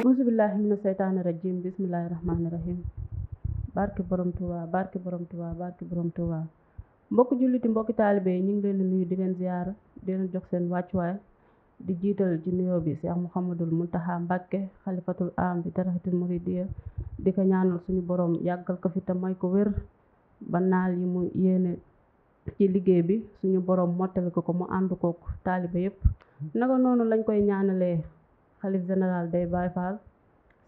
auzubillahi mina seytaani rajim bismillahi rahmaani rahim barke borom Tuuba barke borom Tuuba barke borom Tuuba mbokki julliti mbokki taalibe yi ñu ngi leen di nuyu di leen ziyaara di leen jox seen wàccuwaay di jiital ci nuyoo bi Cheikh Mouhamadul Muntaxa Mbàkke xalifatul am bi taraxatul muridiya di ko ñaanal suñu borom yàggal ko fi te may ko wér ba naal yi mu yéene ci liggéey bi suñu borom mottali ko mu ànd kook taalibe yépp naka noonu lañ koy ñaanalee xalif général day Baay Faal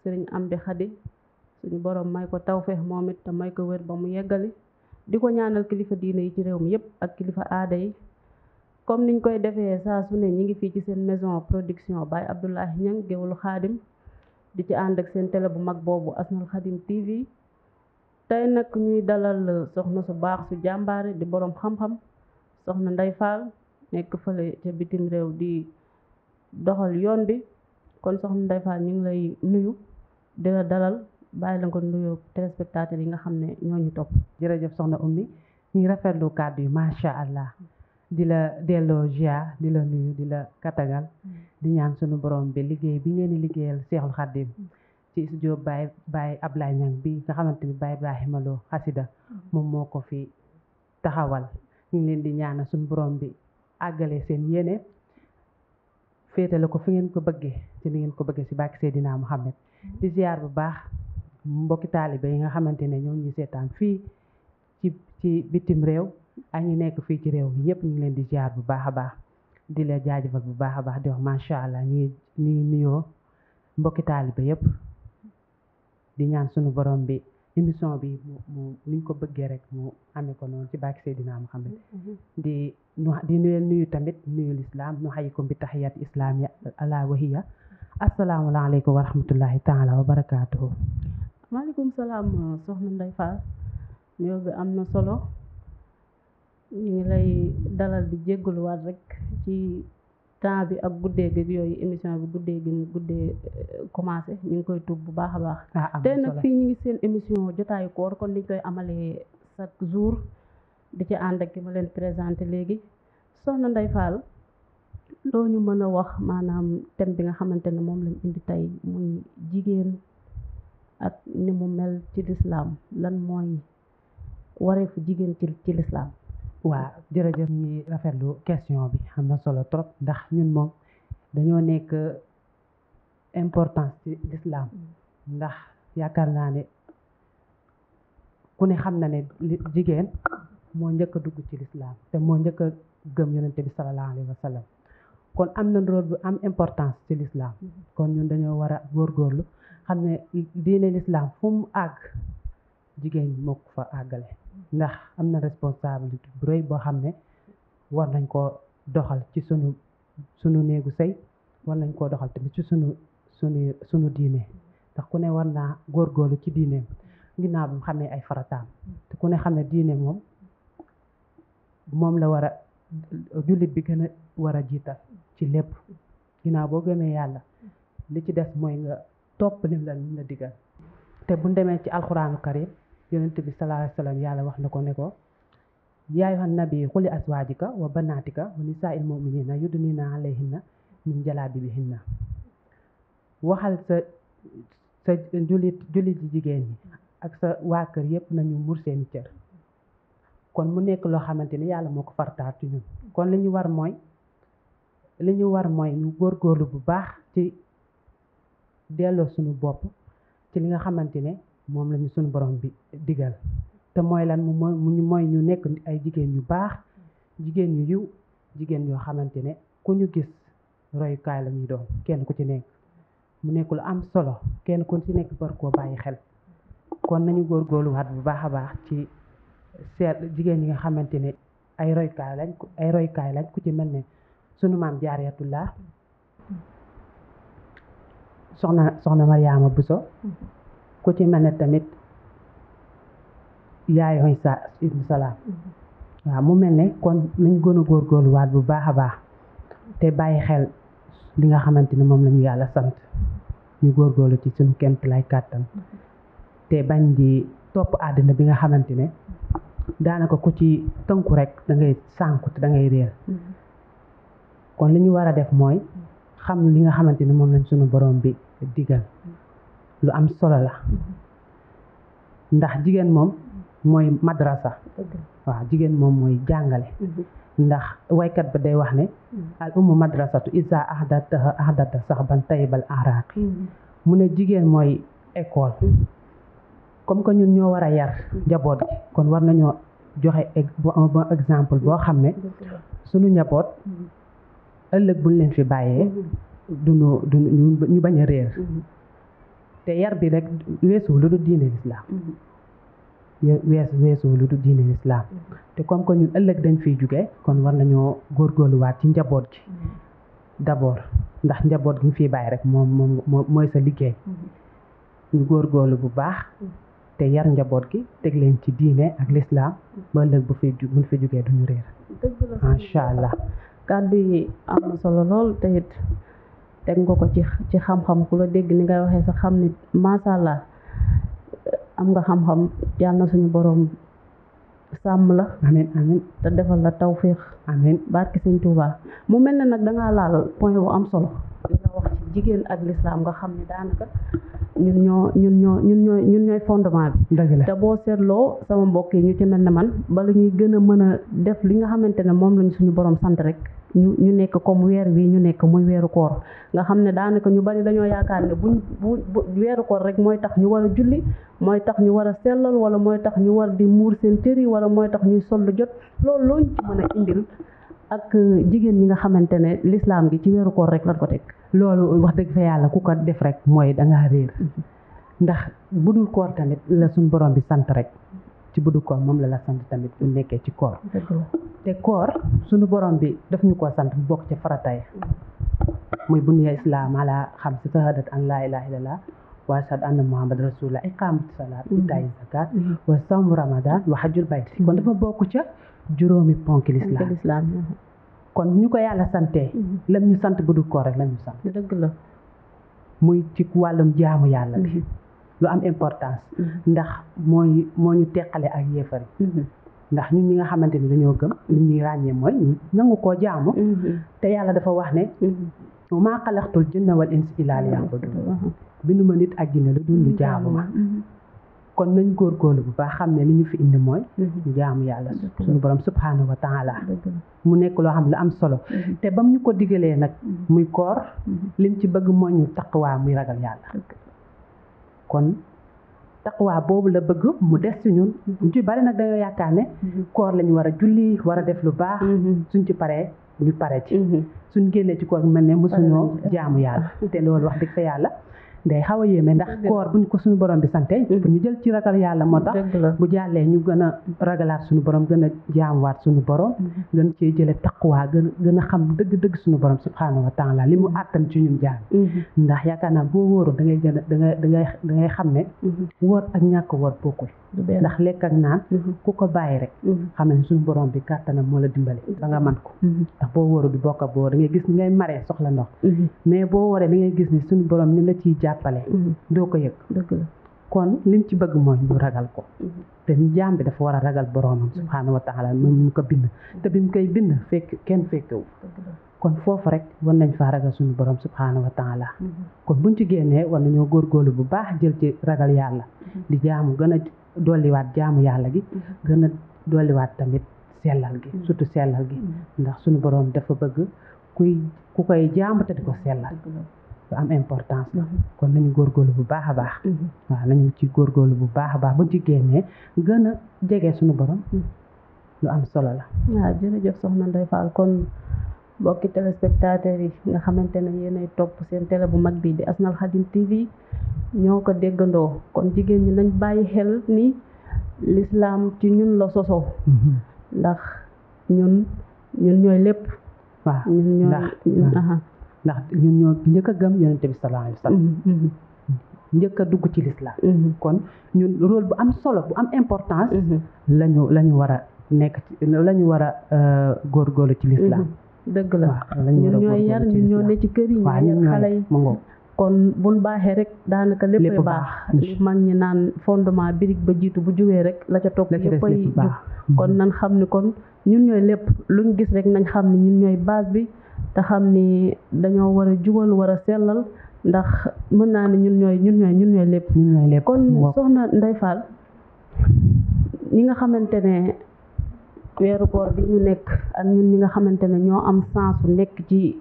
sëriñ Amdi Xadi suñu borom may ko tawfeex moom it te may ko wér ba mu yeggali di ko ñaanal kilifa diine yi ci réew mi yépp ak kilifa aada yi comme niñ koy defee saa su ne ñi ngi fii ci seen maison production Baye Abdoulaye Niang géwlu xaadim di ci ànd ak seen télé bu mag boobu Asnal Xadim TV tey nag ñuy dalal soxna su baax su jàmbaare di borom xam-xam soxna Ndey Fall nekk fële ca bitim réew di doxal yoon bi kon soxna Ndey Fall ñu ngi lay nuyu di la dalal bàyyi la nga nuyoo téléspectateurs yi nga xam ne ñoo ñu topp. jërëjëf soxna Oumy ñu ngi rafetlu kàddu yi macha allah di la delloo ziar di la nuyu di la katagal di ñaan sunu borom bi liggéey bi ngeen di liggéeyal Seexul Xaddim ci studio Baye Ablaye Niang bi nga xamante ni Baye Ibrahima Lo xasida moom moo ko fi taxawal ñu ngi leen di ñaanal sunu borom bi àggale seen yéene féetale ko fi ngeen ko bëggee ci ni ngeen ko bëggee ci bàkki Seydina Muhammad di ziar bu baax mbokki taalibe yi nga xamante ne ñoo ñu seetaan fii ci bitim réew ak ñi nekk fii ci réew mi ñëpp ñu ngi leen di ziar bu baax a baax di la jaajëfal bu baax a baax di wax macha allah ñu ngi nuyoo mbokki taalibe yëpp di ñaan sunu borom bi émission bi mu niñ ko bëggee rek mu amee ko noonu ci bàkki Seydina Muhammad di nuyu tamit nuyu lislaam nu xayikum bi taxiyat islaam ala wahiya asalaamaaleykum wa rahmatullahi taala wa barakaatuhu. maaleykum salaam soxna Ndey Fall nuyoo bi am na solo ñu ngi lay dalal di jéggaluwaat rek ci temps bi ak guddee gi yooyu émission bi guddee commencé ñu ngi koy tub bu baax a baax. tey nag fii ñu ngi seen émission jotaayu koor kon liñ koy amalee chaque jour di ci ànd ak ki ma leen présenté léegi soxna Ndey Fall loo ñu mën a wax maanaam thème bi nga xamante ne moom lañ indi tey muy jigéen ak ni mu mel ci lislaam lan mooy wareefu jigéen ci lislaam. waaw jërëjëf ñi rafetlu question bi am na solo trop ndax ñun moom dañoo nekk importance ci lislaam ndax yaakaar naa ne ku ne xam na ne jigéen moo njëkk a dugg ci lislaam te moo njëkk a gëm yonente bi sallallahu alayhi wa sallam kon am na rôle bu am importance ci lislaam kon ñun dañoo war a góorgóorlu xam ne diine lislaam fu mu àgg jigéen moo ko fa àggale ndax am na responsabilité bu rëy boo xam ne war nañ koo doxal ci sunu néegu sëy war nañ koo doxal tamit ci sunu diine ndax ku ne war naa góorgóorlu ci diineem ginnaaw bi mu xamee ay farataam te ku ne xam ne diine moom la war a jullit bi gën a war a jiital ci lépp ginnaaw boo gëmee yàlla li ci des mooy nga topp lim la digal te bu demee ci alxuraanu karim yonent bi sallallahu alayhi wa sallam yàlla wax na ko ne ko yaa ayyuhan nabi qul li azwaajika wa banaatika wa nisaa'il mu'miniina yudniina alayhinna min jalaabibihinna waxal sa jullit jigéen ñi ak sa waa kër yépp nañu mur seeni cër kon mu nekk loo xamante ni yàlla moo ko fartaat ci ñun kon li ñu war mooy ñu góorgóorlu bu baax ci delloo suñu bopp ci li nga xamante ne moom lañu suñu borom bi digal te mooy lan mooy ñu nekk ay jigéen yu baax jigéen yu yiw jigéen yoo xamante ne ku ñu gis royukaay la ñuy doon kenn ku ci nekk mu nekk lu am solo kenn ku ci nekk war koo bàyyi xel kon nañu góorgóorluwaat bu baax a baax ci seet jigéen ñi nga xamante ne ay royukaay lañ ku ci mel ne sunu maam Jaariyatullah soxna Mariama Bousso ku ci mel ne tamit yaay Isa ibnu Salaam waaw mu mel ne kon nañ gën a góorgóorluwaat bu baax a baax te bàyyi xel li nga xamante ne moom la ñu yàlla sant ñu góorgóorlu ci suñu kemt lay kàttan te bañ di topp àddina bi nga xamante ne daanaka ku ci tënku rek da ngay sànku te da ngay réer kon li ñu war a def mooy xam li nga xamante ne moom lañ suñu borom bi digal lu am solo la ndax jigéen moom mooy madrasa waaw jigéen moom mooy jàngale ndax waykat ba day wax ne al ummu madrasatu isa ahdata saxban tayyibal araqi mu ne jigéen mooy école comme que ñun ñoo war a yar njaboot gi kon war nañoo joxe un bon exemple boo xam ne suñu njaboot ëllëg buñ leen fi bàyyee duñu ñu bañ a réer te yar bi rek weesu lu dul diine lislaam weesu lu dul diine lislaam te comme que ñun ëllëg dañ fiy jóge kon war nañoo góorgóorluwaat ci njaboot gi d'abord ndax njaboot gi ñu fiy bàyyi rek moom mooy sa liggéey ñu góorgóorlu bu baax te yar njaboot gi teg leen ci diine ak lislaam ba ëllëg buñ fi jógee duñu réer macha allah kàddu yi am na solo lool te it teg nga ko ci xam-xam ku la dégg ni ngay waxee sax xam ni macha allah am nga xam-xam yàlla na suñu borom sàmm la amiin amiin te defal la tawfiix amiin barke sëñ Tuubaa mu mel ne nag dangaa laal point bu am solo li nga wax ci jigéen ak lislaam nga xam ne daanaka ñun ñooy fondement bi dëgg la te boo seetloo sama mbokk yi ñu ci mel ne man bala ñuy gën a mën a def li nga xamante ne moom lañu suñu borom sant rek ñu nekk comme weer wi ñu nekk muy weeru koor nga xam ne daanaka ñu bari dañoo yaakaar ne bu weeru koor rek mooy tax ñu war a julli mooy tax ñu war a sellal wala mooy tax ñu war di muur seen cër yi wala mooy tax ñuy sol lu jot loolu loo ñu ci mën a indil ak jigéen ñi nga xamante ne lislaam gi ci weeru koor rek lan ko teg. loolu wax dëgg fa yàlla ku ko def rek mooy dangaa réer ndax budul koor tamit la suñu borom bi sant rek ci budul koor moom la sant tamit bu nekkee ci koor te koor suñu borom bi daf ñu ko sant bu bokk ci faratay muy bunniya islaam ala xam si sahadat an laa ilaha illallah wa ashhadu anna muhammad rasulullah iqamati salaat itaayi zakat wa sawmu ramadan wa hajjul bayt kon dafa bokk ca juróomi ponk lislaam kon ñu ko yàlla santee lam ñu sant budul koor rek lam ñu sant dëgg la muy ci wàllum jaamu yàlla bi lu am importance ndax moo ñu teqale ak yéefar yi ndax ñun ñi nga xamante ni dañoo gëm li ñuy ràññee mooy ñu nangu koo jaamu te yàlla dafa wax ne maa xalaqtul jinna wal insa illaa liya'buduun binduma nit ak jinne lu dul ñu jaamu ma kon nañ góorgóorlu bu baax xam ne li ñu fi indi mooy ñu jaamu yàlla suñu borom subhaanahu wa taala mu nekk loo xam ne lu am solo te bam ñu ko digalee nag muy koor lim ci bëgg mooy ñu taqwaa muy ragal yàlla kon taqwaa boobu la bëgg mu des ci ñun ñu ci bari nag dañoo yaakaar ne koor lañu war a julli war a def lu baax suñ ci paree ñu pare ci suñ génnee ci koor mel ne mosuñoo jaamu yàlla te loolu wax dëgg fa yàlla day xaw a yéeme ndax koor buñ ko suñu borom bi sante pour ñu jël ci ragal yàlla moo tax bu jàllee ñu gën a ragalaat suñu borom gën a jaamuwaat suñu borom gën cee jële taqwa gën a xam dëgg-dëgg suñu borom subhaanahu wa taala li mu àttan ci ñun jaam ndax yaakaar naa boo wóoru da ngay gën a da ngay xam ne wóor ak ñàkk wóor bokkul ndax lekk ak naan ku ko bàyyi rek xam ne suñu borom bi kàttanam moo la dimbali ba nga man ko ndax boo wóoru du bokk ak boo da ngay gis ni ngay maree soxla ndox mais boo waree da ngay gis ni suñu borom ni la ciy jàppale doo ko yëg kon liñ ci bëgg mooy ñu ragal ko te jaam bi dafa war a ragal boromam subhaanahu wa taala moom mu ko bind te bi mu koy bind kenn fekkewu kon foofu rek war nañ faa ragal suñu borom subhaanahu wa taala kon buñ ci génnee war nañoo góorgóorlu bu baax jël ci ragal yàlla di jaamu gën a dolliwaat jaamu yàlla gi gën a dolliwaat tamit sellal gi surtout sellal gi ndax suñu borom dafa bëgg ku koy jaamu te di ko sellal lu am importance la kon nañu góorgóorlu bu baax a baax waaw nañu ci góorgóorlu bu baax a baax buñ ci génnee gën a jege suñu borom lu am solo la waaw jërëjëf soxna Ndeye Fall kon mbokki téléspectateurs yi nga xamante ne yéenay topp seen télé bu mag bi di Asnal Khadim TV ñoo ko déggandoo kon jigéen ñi nañ bàyyi xel ni l'islam ci ñun la sosoo ndax ñun ñooy lépp waaw ñun ñooy ndax ñun ñoo njëkk a gëm yonente bi sallallahu alayhi wa sallam njëkk a dugg ci l'islam kon ñun rôle bu am solo bu am importance lañu war a nekk ci lañu war a góorgóorlu ci l'islam dëgg la ñun ñooy yar ñun ñoo ne ci kër yi ñooy yar xale yi kon buñ baaxee rek daanaka léppay baax li mag ñi naan fondement birig ba jiitu bu jógee rek la ca topp yëppay jub kon nañ xam ni kon ñun ñooy lépp luñ gis rek nañ xam ni ñun ñooy base bi te xam ni dañoo war a jubal war a sellal ndax mën naa ne ñun ñooy lépp kon soxna Ndeye Fall ñi nga xamante ne weeru koor bi ñu nekk ak ñun ñi nga xamante ne ñoo am chance su nekk ci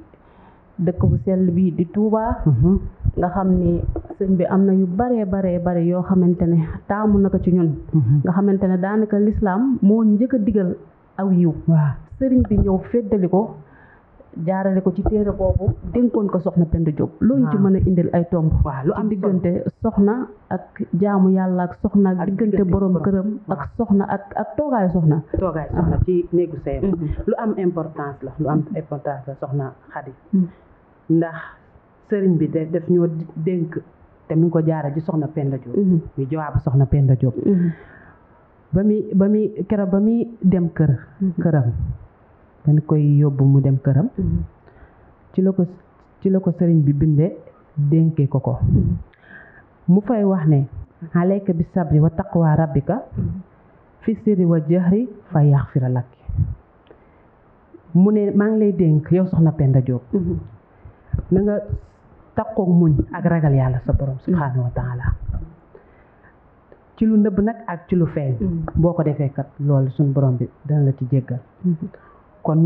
dëkk bu sell bi di Touba nga xam ni sëñ bi am na yu bare yoo xamante ne taamu na ko ci ñun nga xamante ne daanaka lislaam moo ñu njëkk a digal aw yiw sëriñ bi ñëw feddali ko jaarale ko ci téere boobu dénkoon ko soxna Penda Diop loolu ci mën a indil ay tomb lu am diggante soxna ak jaamu yàlla ak soxna ak diggante borom këram ak soxna ak toogaayu soxna ci néegu sëyam lu am importance la soxna Xadi ndax sëriñ bi def ñoo dénk te mi ngi ko jaara ci soxna Penda Diop muy jawaabu soxna Penda Diop ba muy dem këram dañ koy yóbbu mu dem këram ci la ko sëriñ bi bindee dénkee ko mu fay wax ne alayka bi sabri wa taqwa rabbika fi sirri wa jahri fa yaxfira lak mu ne maa ngi lay dénk yow soxna Penda Diop na nga taqoog muñ ak ragal yàlla sa borom subhanahu wa taala ci lu nëbb nag ak ci lu feeñ boo ko defee kat loolu suñu borom bi dana la ci jéggal kon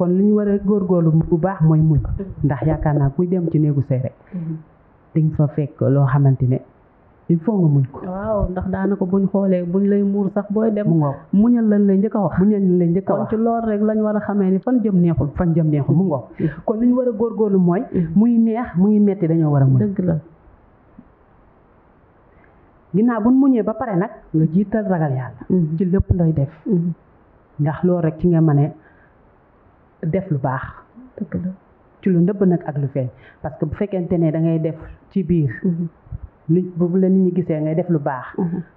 li ñu war a góorgóorlu bu baax mooy muñ ndax yaakaar naa kuy dem ci néegu sëy rek di nga fa fekk loo xamante ne il faut nga muñ ko waaw ndax daanaka buñ xoolee buñ lay muur sax booy dem muñal lañ lay njëkk a wax kon ci loolu rek lañ war a xamee ni fan jëm neexul mu ngoog kon li ñu war a góorgóorlu mooy muy neex muy metti dañoo war a muñ dëgg la ginnaaw buñ muñee ba pare nag nga jiital ragal yàlla ci lépp looy def ndax loolu rek ci nga mën a def lu baax dëgg la ci lu nëbb nag ak lu feeñ parce que bu fekkente ne da ngay def ci biir bu la nit ñi gisee ngay def lu baax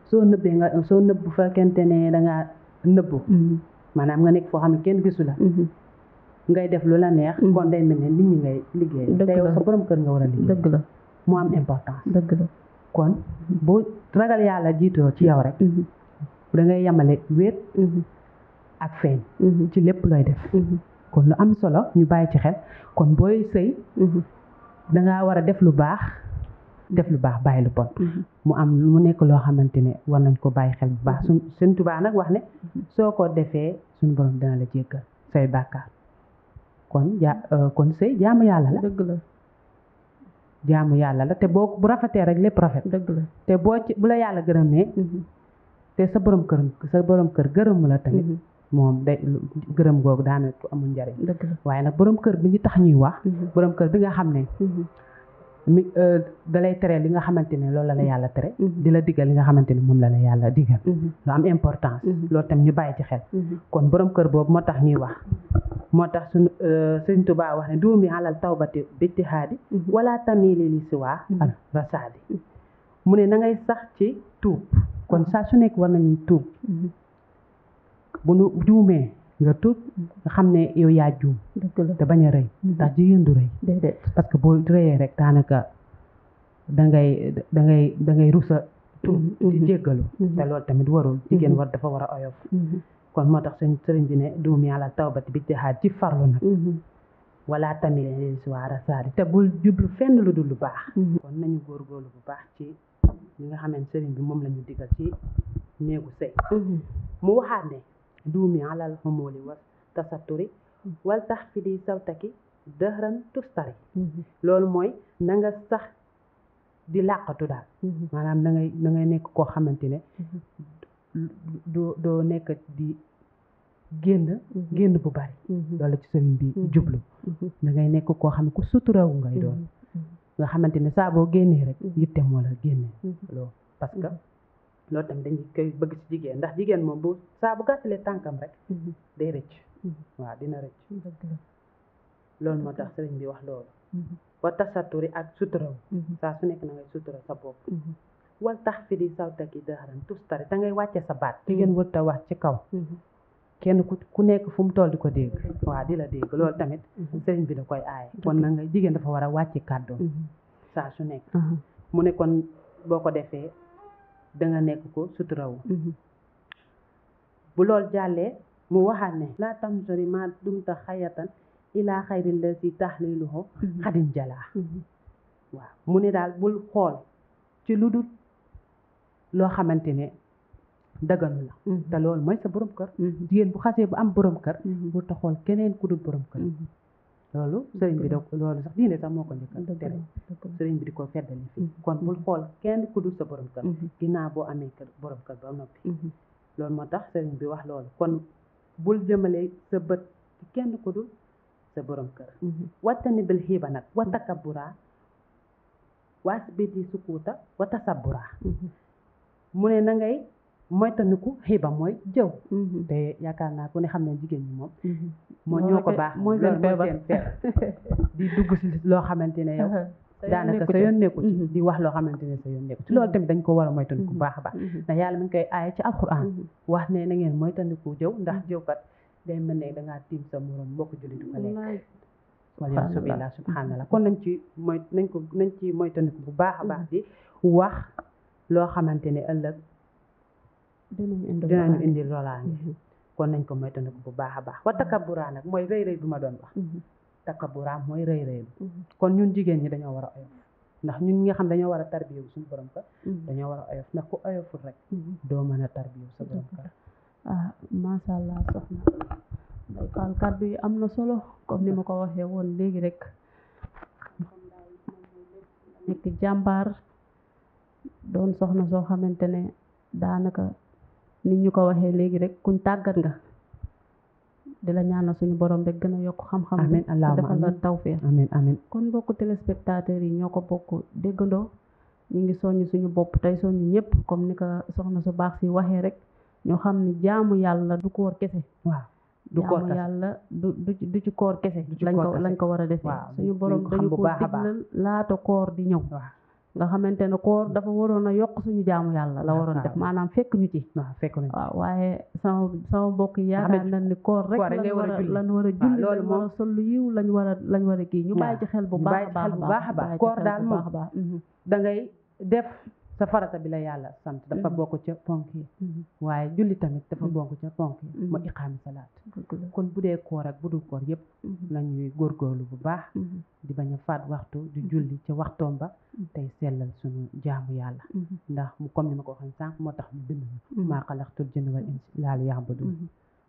soo nëbb bu fekkente ne da ngaa nëbbu maanaam nga nekk foo xam ne kenn gisu la ngay def lu la neex kon day mel ne nit ñi ngay liggéey te yow sa borom kër nga war a liggéey dëgg la mu am importance dëgg la kon boo ragal yàlla jiitoo ci yow rek da ngay yemale wéet ak feeñ ci lépp looy def kon lu am solo ñu bàyyi ci xel kon booy sëy dangaa war a def lu baax bàyyi lu bon mu nekk loo xamante ne war nañ ko bàyyi xel bu baax Sëñ Tuubaa nag wax ne soo ko defee suñu borom dana la jéggal say bàkkaar kon sëy jaamu yàlla la dëgg la jaamu yàlla la te bu rafetee rek lépp rafet dëgg la te bu la yàlla gërëmee te sa borom kër gërëmu la tamit moom day gërëm googu daanaka amul njariñ waaye nag borom kër bi ñu tax ñuy wax borom kër bi nga xam ne da lay tere li nga xamante ne loolu la yàlla tere di la digal li nga xamante ne moom la yàlla digal lu am importance loolu tam ñu bàyyi ci xel kon borom kër boobu moo tax ñuy wax moo tax suñu Sëñ Tuubaa wax ne duumi alal tawbati bijtihaadi wala tamili li siwaa ak rasaadi mu ne na ngay sax ci tuub kon saa su nekk war nañuy tuub bu nu juumee nga tuub nga xam ne yow yaa juum te bañ a rëy ndax jigéen du rëy parce que boo rëyee rek daanaka dangay rusa tuub di jéggalu te loolu tamit warul jigéen dafa war a oyof kon moo tax sëriñ bi ne duum yàlla tawbati bi jihaad ci farlu nag wala tamit li si waa rasaadi te bul jublu fenn lu dul lu baax kon nañu góorgóorlu bu baax ci li nga xam ne sëriñ bi moom la ñu digal ci néegu sëy mu waxaat ne duumi alal xumuli wa tasatturi wal tax fi di sawtaki dëxëran tustari loolu mooy na nga sax di làqatu daal maanaam na ngay nekk koo xamante ne doo nekk di génn bu bari loolu ci sëriñ bi jublu da ngay nekk koo xam ne ku suturawu ngay doon nga xamante ne saa boo génnee rek yitte moo la génne loolu parce que loolu tamit dañu koy bëgg ci jigéen ndax jigéen moom bu saa bu gàttalee tànkam rek day rëcc waaw dina rëcc loolu moo tax sëriñ bi wax loolu wa tasaturi ak suturaw saa su nekk na ngay sutura sa bopp wal tax fi di sawtaki dëxëran tustari te ngay wàcce sa baat jigéen wër ta wax ci kaw kenn ku nekk fu mu toll di ko dégg waaw di la dégg loolu tamit sëriñ bi da koy aaye kon na nga jigéen dafa war a wàcce kàddoom saa su nekk mu ne kon boo ko defee danga nekk ko suturawu bu loolu jàllee mu waxaat ne laa tamsori ma dumta xayatan ilaa xayril la si tahliluhu xadin jalaa waaw mu ne daal bul xool ci lu dul loo xamante ne daganu la te loolu mooy sa borom kër jigéen bu xasee bu am borom kër bu ta xool keneen ku dul borom kër loolu sëriñ bi da loolu sax diine sax moo ko njëkk a tere sëriñ bi di ko feddali fii kon bul xool kenn ku dul sa borom kër ginnaaw boo amee kër borom kër ba noppi loolu moo tax sëriñ bi wax loolu kon bul jëmale sa bët ci kenn ku dul sa borom kër wattani bil xiiba nag wa takabbura waas biti sukuuta wa tasabbura mu ne na ngay moytandiku xiiba mooy jëw te yaakaar naa ku ne xam ne jigéen ñi moom moo ñoo ko baax mooy seen feebar di dugg si loo xamante ne yow daanaka sa yoon nekku ci di wax loo xamante ne sa yoon nekku ci loolu tamit dañ ko war a moytandiku baax a baax ndax yàlla mi ngi koy aaye ci alquran wax ne na ngeen moytandiku jëw ndax jëwkat day mel ne dangaa tiim sa morom mbokk jullit du ko lekk wala subila subhanallah kon nañ ci moytandiku bu baax a baax di wax loo xamante ne ëllëg dinañu indi loolaange kon nañ ko moytandiku bu baax a baax wa takabura nag mooy rëy rëy bi ma doon wax takabura mooy rëy rëy kon ñun jigéen ñi dañoo war a oyof ndax ñun ñi nga xam dañoo war a tarbiyu suñu borom kër dañoo war a oyof ndax ku oyoful rek doo mën a tarbiyu sa borom kër masha Allah soxna Ndeye Fall kàddu yi am na solo comme ni ma ko waxee woon léegi rek nekk jàmbaar doon soxna soo xamante ne daanaka nit ñu ko waxee léegi rek kuñ tàggat nga di la ñaanal suñu borom rek gën a yokk xam-xam amiin allahumma defal la tawfeex amiin amiin kon mbokku téléspectateurs yi ñoo ko bokk déggandoo ñu ngi soññ suñu bopp tey soññ ñëpp comme ni ko soxna su baax si waxee rek ñoo xam ni jaamu yàlla du koor kese waaw du koor jaamu kese yàlla du ci koor kese lañ ko war a defee suñu borom dañu ko diglal laata koor di ñëw nga xamante ne koor dafa waroon a yokk suñu jaamu yàlla la waroon def maanaam fekk ñu ci waaw waaye sama mbokk yi yaakaar nañ ni koor rek lañ war a julli lañ war a sol lu yiw lañ war a kii ñu bàyyi ci xel bu baax a baax koor daal moom da ngay def sa farata bi la yàlla sant dafa bokk ca ponk yi waaye julli tamit dafa bokk ca ponk yi mooy iqaami salaat kon bu dee koor ak bu dul koor yëpp nañuy góorgóorlu bu baax di bañ a faat waxtu di julli ca waxtoom ba tey sellal suñu jaamu yàlla ndax mu comme ni ma ko waxee sànq moo tax mu bind maa xalaqtul jinna wal insa illaa liya'buduun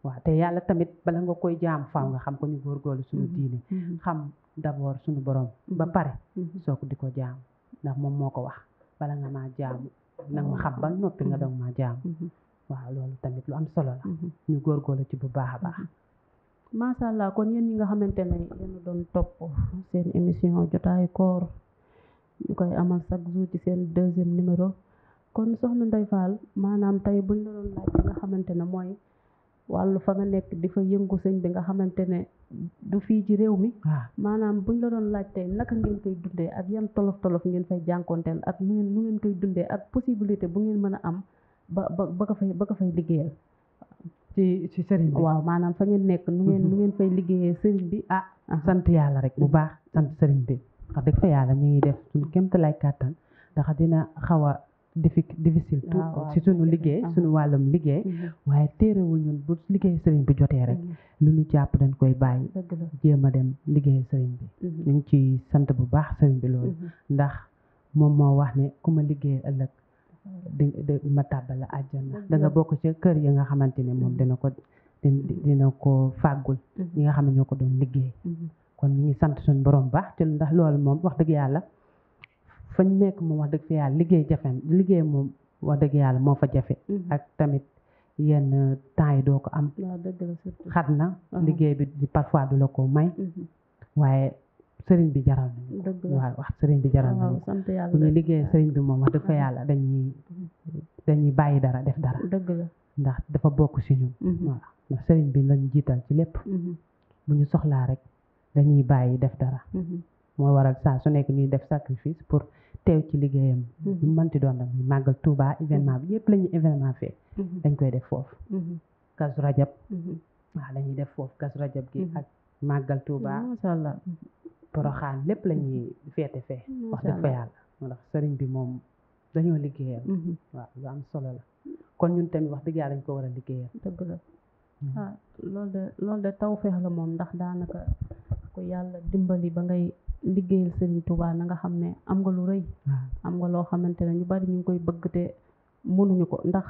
waaw te yàlla tamit bala nga koy jaam faaw nga xam ko ñu góorgóorlu suñu diine xam d'abord suñu borom ba pare soo ko di ko jaam ndax moom moo ko wax bala nga maa jaamu nag ma xam ba noppi nga doog maa jaamu waaw loolu tamit lu am solo la ñu góorgóorlu ci bu baax a baax masha Allah kon yéen ñi nga xamante ne yéen a doon topp seen émission jotaayu koor ñu koy amal chaque jour ci seen deuxième numéro kon soxna Ndeye Fall maanaam tey buñ la doon laaj nga xamante ne mooy wàllu fa nga nekk di fa yëngu sëñ bi nga xamante ne du fii ci réew mi maanaam buñ la doon laaj tey naka ngeen koy dundee ak yan tolof ngeen fay jànkonteel ak nu ngeen koy dundee ak possibilité bu ngeen mën a am ba ko fay liggéeyal ci sëriñ bi waaw maanaam fa ngeen nekk nu ngeen fay liggéeyee sëriñ bi sant yàlla rek bu baax sant sëriñ bi wax dëgg fa yàlla ñu ngi def suñu kéemtalaay kàttan ndax dina xaw a difficile tout ci suñu liggéey suñu wàllum liggéey waaye téerewul ñun bu liggéey sëriñ bi jotee rek lu ñu jàpp dañ koy bàyyi jéem a dem liggéey sëriñ bi ñu ngi ci sant bu baax sëriñ bi loolu ndax moom moo wax ne ku ma liggéey ëllëg di ma tàbbal la àjjana da nga bokk ca kër yi nga xamante ne moom dina ko fàggul ñi nga xam ne ñoo ko doon liggéey kon ñu ngi sant suñu borom baax te ndax loolu moom wax dëgg yàlla fañ nekk moom wax dëgg fa yàlla liggéey moom wax dëgg yàlla moo fa jafe ak tamit yenn temps yi doo ko am xat na liggéey bi parfois du la ko may waaye sëriñ bi jaral nañu waaw wax sëriñ bi jaral nañu bu ñu liggéey sëriñ bi moom wax dëgg fa yàlla dañuy bàyyi dara def dara ndax dafa bokk si ñun waaw ndax sëriñ bi lañ jiital ci lépp bu ñu soxlaa rek dañuy bàyyi def dara moo waral saa su nekk ñuy def sacrifice pour teew ci liggéeyam lu mënti doon nag muy màggal Touba événement bi yëpp la ñuy événement fee dañ koy def foofu Kazu Rajab waaw dañuy def foofu Kazu Rajab gi ak màggal Touba masha Allah Poroxaan lépp la ñuy feete fee wax dëgg fa yàlla moo tax sëriñ bi moom dañoo liggéeyal waaw lu am solo la kon ñun tamit wax dëgg yàlla dañ ko war a liggéeyal dëgg la loolu de tawfeex la moom ndax daanaka ko yàlla dimbali ba ngay liggéeyal Serigne Touba na nga xam ne am nga lu rëy am nga loo xamante ne ñu bari ñu ngi koy bëgg te mënuñu ko ndax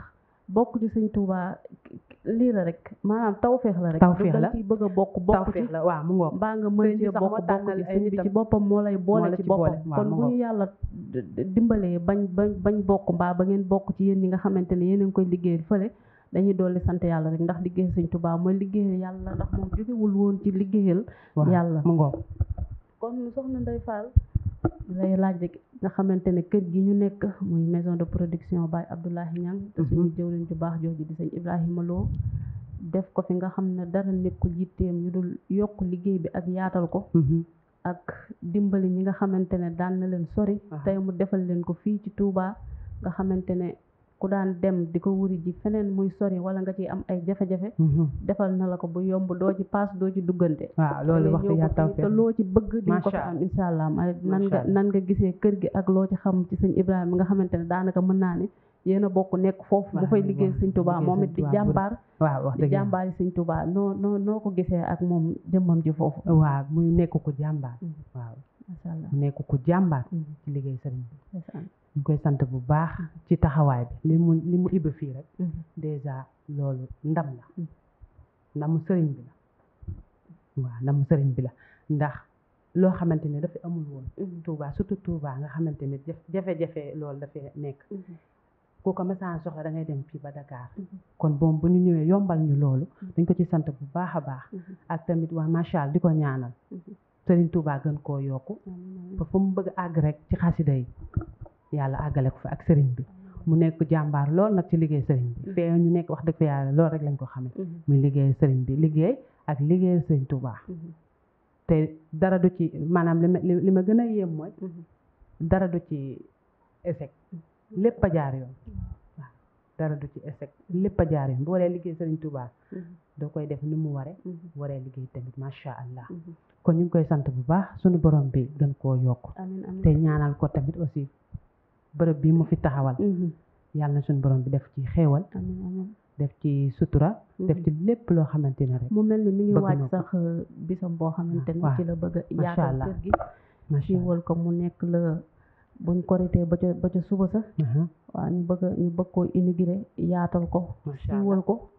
bokk ci Serigne Touba lii la rek maanaam tawfeex la rek tawfeex la ci bëgg a bokk ci tawfeex la waaw mu ngoog mbaa nga mën cee bokk ci sëñ bi ci boppam moo lay boole ci boppam kon bu ñu yàlla dimbalee bañ bokk mbaa ba ngeen bokk ci yéen ñi nga xamante ne yéen a ngi koy liggéeyal fële dañuy dolli sant yàlla rek ndax liggéeyal Sëñ Tuubaa mooy liggéeyal yàlla ndax moom jógewul woon ci liggéeyal yàlla mu ngoog kon soxna Ndeye Fall lay laaj rek nga xamante ne kër gi ñu nekk muy maison de production Baye Abdoulaye Niang te suñu jëwriñ ju baax jooju di sëñ Ibrahima Lo def ko fi nga xam ne dara nekkul yitteem ñu dul yokk liggéey bi ak yaatal ko ak dimbali ñi nga xamante ne daan na leen sori tey mu defal leen ko fii ci Touba nga xamante ne ku daan dem di ko wuri ji feneen muy sori wala nga ciy am ay jafe-jafe defal na la ko bu yomb doo ci paas doo ci duggante waaw loolu wax dëgg yàlla te loo ci bëgg di nga ko fi am incha allah nan nga gisee kër gi ak loo ci xam ci sëñ Ibrahima nga xamante ne daanaka mën naa ne yéen a bokk nekk foofu mu fay liggéey sëñ Touba moom it di jàmbaar waaw wax dëgg di jàmbaar yi sëñ Touba noo ko gisee ak moom jëmmam ji foofu waaw muy nekk ko jàmbaar waaw macha allah mu nekk ko jàmbaar ci liggéey sëriñ bi ñu koy sant bu baax ci taxawaay bi li mu ibba fii rek dèjà loolu ndam la ndamu sëriñ bi la waaw ndamu sëriñ bi la ndax loo xamante ne dafa amul woon Touba surtout Touba nga xamante ne jafe-jafe loolu dafay nekk ku ko message soxla da ngay dem fii ba Dakar kon boom bu ñu ñëwee yombal ñu loolu dañ ko ci sant bu baax a baax ak tamit waa macha allah di ko ñaanal sëriñ Touba gën koo yokku ba fu mu bëgg àgg rek ci xasida yi yàlla àggale ko fa ak sëriñ bi mu nekk jàmbaar lool nag ci liggéey sëriñ bi fee ñu nekk wax dëgg fa yàlla loolu rek lañ ko xamee muy liggéey sëriñ bi liggéey ak liggéey sëriñ Touba te dara du ci maanaam li ma gën a yéem mooy dara du ci échec lépp a jaar yoon waaw dara du ci échec lépp a jaar yoon bu waree liggéey sëriñ Touba doo koy def ni mu waree liggéey tamit macha allah kon ñu ngi koy sant bu baax suñu borom bi gën koo yokk te ñaanal ko tamit aussi bërëb bi mu fi taxawal yàlla na suñu borom bi def ci xéewal def ci sutura def ci lépp loo xamante ne rek mu mel ni mi ngi waaj sax bisam boo xamante ne ci la bëgg a yaatal kër gi siiwal ko mu nekk la buñ korité ba ca suba sax waaw ñu bëgg koo inauguré yaatal ko siiwal ko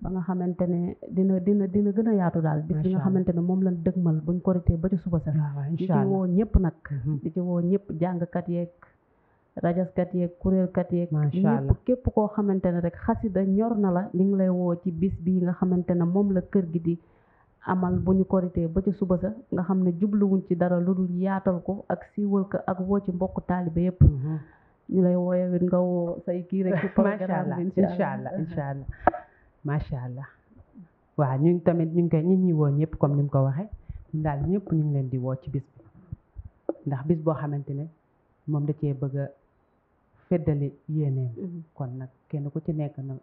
ba nga xamante ne dina gën a yaatu daal bis bi nga xamante ne moom lañ dëgmal buñ korité ba ca suba sax di ci woo ñëpp nag di ci woo ñëpp jàngkat yeeg rajaskat yeeg kuréelkat yeeg ñëpp képp koo xamante ne rek xasida ñor na la ñu ngi lay woo ci bis bi nga xamante ne moom la kër gi di amal bu ñu korité ba ca suba sa nga xam ne jubluwuñ ci dara lu dul yaatal ko ak siiwal ko ak woo ci mbokk taalibe yëpp ñu lay wooyewit nga woo say kii rek ci programme bi incha allah macha allah waaw ñu tamit ñu ngi koy ñi woo ñëpp comme ni mu ko waxee ñu daal ñëpp ñu ngi leen di woo ci bis bi ndax bis boo xamante ne moom da cee bëgg a feddali yéeneem kon nag kenn ku ci nekk na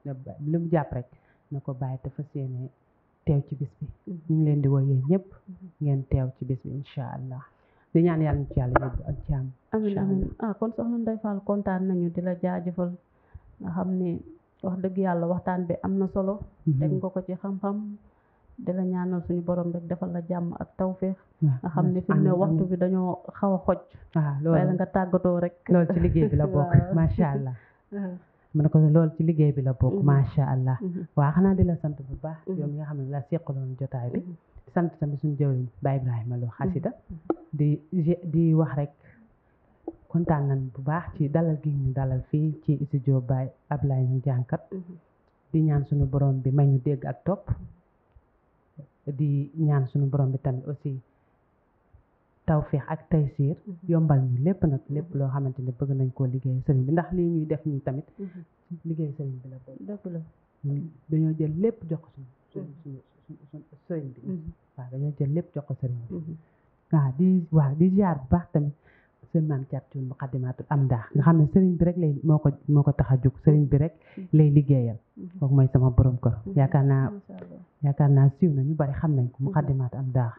lu mu jàpp rek na ko bàyyi te fas yéene teew ci bis bi ñu ngi leen di woo yéen ñëpp ngeen teew ci bis bi incha allah di ñaan yàlla ñu ci yàlla yóbbu ak jàmm amiin kon soxna Ndeye Fall kontaan nañu di la jaajëfal nga xam ne wax dëgg yàlla waxtaan bi am na solo teg nga ko ci xam-xam di la ñaanal suñu borom rek defal la jàmm ak tawféex nga xam ne fi mu ne waxtu bi dañoo xaw a xoj waaye la nga tàggatoo rek loolu ci liggéey bi la bokk macha allah mu ne ko loolu ci liggéey bi la bokk macha allah waaw xanaa di la sant bu baax yow mi nga xam ne la seqaloon jotaay bi sant tamit suñu jëwriñ Baye Ibrahima Lo xasida di wax rek kontaan nañ bu baax ci dalal gi ñu dalal fii ci studio Baye Abdoulaye Niang jàngkat di ñaan suñu borom bi may ñu dégg ak topp di ñaan suñu borom bi tamit aussi tawféex ak taysiir yombal ñu lépp nag lépp loo xamante ne bëgg nañ koo liggéey sëriñ bi ndax lii ñuy def nii tamit liggéey sëriñ bi la boobu dëgg la dañoo jël lépp jox ko suñu sëriñ bi waaw dañoo jël lépp jox ko sëriñ bi waaw di ziar bu baax tamit seen maam Thiatou Muqaddimatul Amdah nga xam ne sëriñ bi rek lay moo ko tax a jóg sëriñ bi rek lay liggéeyal kooku mooy sama borom kër yaakaar naa siiw na ñu bari xam nañ ko Muqaddimatul Amdah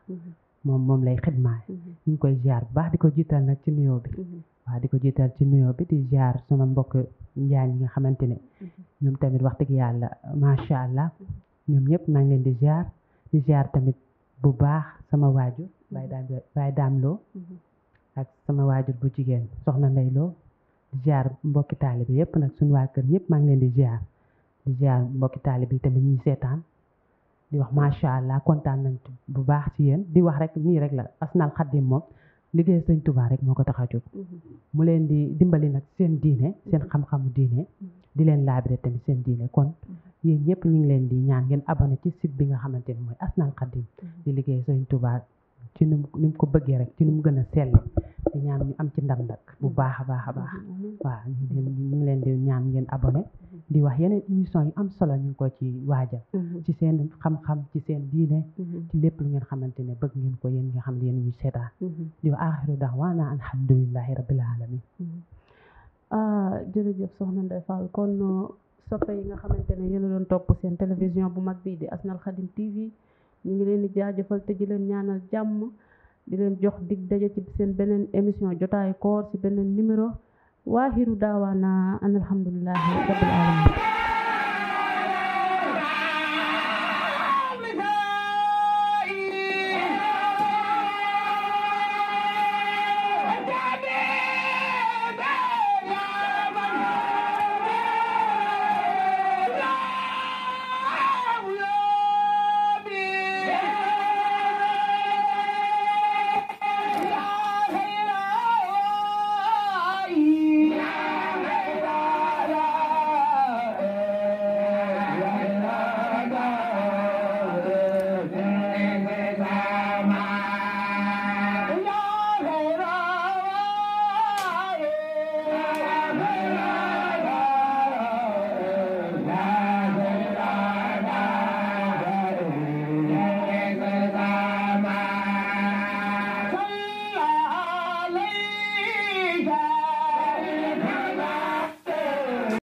moom lay xidmaay ñu ngi koy ziar bu baax di ko jiital nag ci nuyoo bi waaw di ko jiital ci nuyoo bi di ziar sama mbokk njaañ yi nga xamante ne ñoom tamit wax dëgg yàlla macha allah ñoom ñëpp maa ngi leen di ziar tamit bu baax sama waajur Baye Daam Lo ak sama waajur bu jigéen soxna Ndey Lo di ziar mbokki taalibe yëpp nag suñu waa kër ñëpp maa ngi leen di ziar mbokki taalibe yi tamit ñi seetaan di wax macha allah kontaan nañ bu baax ci yéen di wax rek nii rek la Asnal Khadim moom liggéey sëñ Tuubaa rek moo ko tax a jóg mu leen di dimbali nag seen diine seen xam-xamu diine di leen laabire tamit seen diine kon yéen ñëpp ñu ngi leen di ñaan ngeen abonné ci site bi nga xamante ni mooy Asnal Khadim di liggéey sëñ Tuubaa ci ni mu ko bëggee rek ci ni mu gën a selle di ñaan ñu am ci ndam nag bu baax a baax a baax waaw ñu ngi leen di ñaan ngeen abonné di wax yeneen émission yu am solo ñu ngi ko ci waajal ci seen xam-xam ci seen diine ci lépp lu ngeen xamante ne bëgg ngeen ko yéen nga xam ne yéen ñu seetaan di wax aaxiru da'waana alhamdulillahi rabbil alamin jërëjëf soxna Ndeye Fall kon soppe yi nga xamante ne yéen a doon topp seen télévision bu mag bii di Asnal Khadim TV ñu ngi leen di jaajëfal te di leen ñaanal jàmm di leen jox dig daje ci seen beneen émission jotaayu koor ci beneen numéro waaxiru daawaana an alhamdulillahi rabbil alamin